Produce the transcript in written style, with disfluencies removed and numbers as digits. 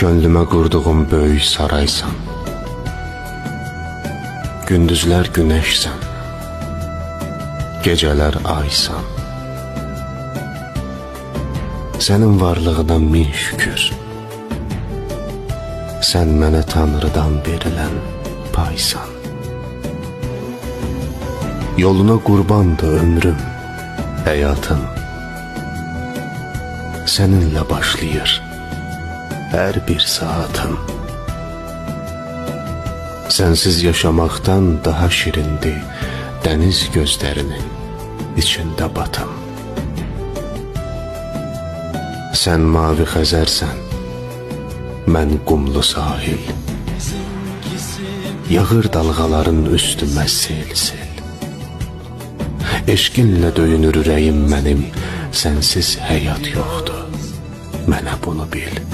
Könlümə qurduğum böyük saraysan. Gündüzlər günəşsən, gecələr aysan. Sənin varlığına min şükür. Sən mənə Tanrıdan verilən paysan. Yoluna qurbandı ömrüm, həyatım. Səninlə başlayır hər bir saatım. Sənsiz yaşamaqdan daha şirindi dəniz gözlərinin içində batım. Sən mavi Xəzərsən, mən qumlu sahil. Yağır dalğaların üstümə sel-sel. Eşqinlə döyünür ürəyim mənim, sənsiz həyat yoxdur. Mənə bunu bil.